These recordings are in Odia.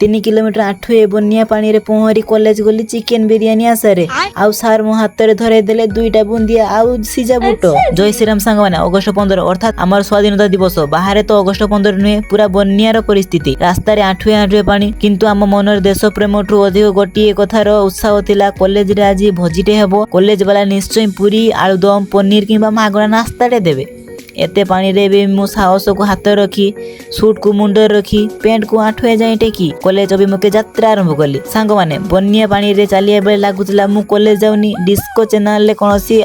3 କିଲୋମିଟର ଆଣ୍ଠୁଏ ବନ୍ୟା ପାଣିରେ ପହଁରି କଲେଜ ଗଲି ଚିକେନ ବିରିୟାନୀ ଆଶାରେ। ଆଉ ସାର୍ ମୋ ହାତରେ ଧରେଇ ଦେଲେ ଦୁଇଟା ବୁନ୍ଦିଆ ଆଉ ସିଝା ବୁଟ। ଜୟ ଶ୍ରୀରାମ ସାଙ୍ଗମାନେ। ଅଗଷ୍ଟ 15, ଅର୍ଥାତ୍ ଆମର ସ୍ୱାଧୀନତା ଦିବସ। ବାହାରେ ତ ଅଗଷ୍ଟ 15 ନୁହେଁ, ପୁରା ବନ୍ୟାର ପରିସ୍ଥିତି। ରାସ୍ତାରେ ଆଣ୍ଠୁଏ ଆଣ୍ଠୁଏ ପାଣି। କିନ୍ତୁ ଆମ ମନରେ ଦେଶ ପ୍ରେମଠୁ ଅଧିକ ଗୋଟିଏ କଥାର ଉତ୍ସାହ ଥିଲା, କଲେଜରେ ଆଜି ଭୋଜିଟେ ହେବ। କଲେଜ ବାଲା ନିଶ୍ଚୟ ପୁରୀ, ଆଳୁଦମ, ପନିର କିମ୍ବା ମାଗଣା ନାସ୍ତାଟେ ଦେବେ। ଏତେ ପାଣିରେ ବି ମୁଁ ସାହସକୁ ହାତ ରଖି, ସୁଟକୁ ମୁଣ୍ଡରେ ରଖି, ପ୍ୟାଣ୍ଟକୁ ଆଣ୍ଠୁଏ ଯାଏଁ ଟେକି କଲେଜ ଅଭିମୁଖେ ଯାତ୍ରା ଆରମ୍ଭ କଲି। ସାଙ୍ଗମାନେ, ବନ୍ୟା ପାଣିରେ ଚାଲିବା ବେଳେ ଲାଗୁଥିଲା ମୁଁ କଲେଜ ଯାଉନି, ଡିସ୍କଭରି ଚ୍ୟାନେଲରେ କୌଣସି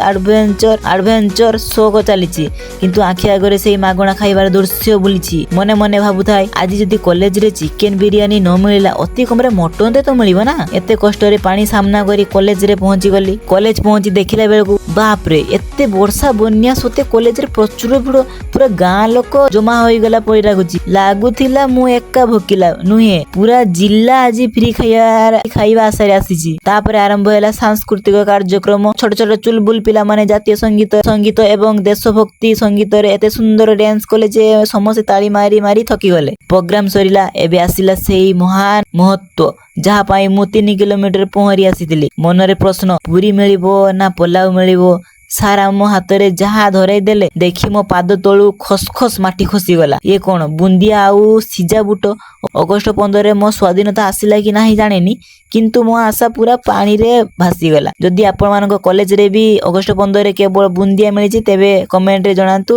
ଆଡଭେଞ୍ଚର ଶୋ ଚାଲିଛି। କିନ୍ତୁ ଆଖି ଆଗରେ ସେଇ ମାଗଣା ଖାଇବାର ଦୃଶ୍ୟ ବୁଲିଛି। ମନେ ମନେ ଭାବୁଥାଏ, ଆଜି ଯଦି କଲେଜରେ ଚିକେନ ବିରିୟାନୀ ନ ମିଳିଲା, ଅତି କମରେ ମଟନ ତ ମିଳିବ ନା? ଏତେ କଷ୍ଟରେ ପାଣି ସାମ୍ନା କରି କଲେଜରେ ପହଞ୍ଚିଗଲି। କଲେଜ ପହଞ୍ଚି ଦେଖିଲା ବେଳକୁ ବାପରେ, ଏତେ ବର୍ଷା ବନ୍ୟା ସତ୍ତ୍ୱେ କଲେଜରେ ପ୍ରଚୁର ଭିଡ଼। ପୁରା ଗାଁ ଲୋକ ଜମା ହୋଇଗଲା ପରି ଲାଗୁଛି। ଲାଗୁଥିଲା ମୁଁ ଏକା ଭୋକିଲା ନୁହେଁ, ପୁରା ଜିଲ୍ଲା ଆଜି ଫ୍ରି ଖାଇବା ଆଶାରେ ଆସିଛି। ତାପରେ ଆରମ୍ଭ ହେଲା ସାଂସ୍କୃତିକ କାର୍ଯ୍ୟକ୍ରମ। ଛୋଟ ଛୋଟ ଚୁଲବୁଲ ପିଲାମାନେ ଜାତୀୟ ସଙ୍ଗୀତ ଏବଂ ଦେଶଭକ୍ତି ସଙ୍ଗୀତରେ ଏତେ ସୁନ୍ଦର ଡ୍ୟାନ୍ସ କଲେ ଯେ ସମସ୍ତେ ତାଳି ମାରି ମାରି ଥକିଗଲେ। ପ୍ରୋଗ୍ରାମ ସରିଲା। ଏବେ ଆସିଲା ସେଇ ମହାନ ମୁହୂର୍ତ୍ତ, ଯାହା ପାଇଁ ମୁଁ 3 କିଲୋମିଟର ପହଁରି ଆସିଥିଲି। ମନରେ ପ୍ରଶ୍ନ, ପୁରୀ ମିଳିବ ନା ପଲାଉ ମିଳିବ? ସାର୍ ଆମ ହାତରେ ଯାହା ଧରେଇ ଦେଲେ, ଦେଖି ମୋ ପାଦ ତଳୁ ଖସ ଖସ ମାଟି ଖସିଗଲା। ଇଏ କଣ? ବୁନ୍ଦିଆ ଆଉ ସିଝା ବୁଟ। ଅଗଷ୍ଟ 15ରେ ମୋ ସ୍ୱାଧୀନତା ଆସିଲା କି ନାହିଁ ଜାଣିନି, କିନ୍ତୁ ମୋ ଆଶା ପୁରା ପାଣିରେ ଭାସିଗଲା। ଯଦି ଆପଣମାନଙ୍କ କଲେଜରେ ବି ଅଗଷ୍ଟ 15ରେ କେବଳ ବୁନ୍ଦିଆ ମିଳିଛି, ତେବେ କମେଣ୍ଟରେ ଜଣାନ୍ତୁ।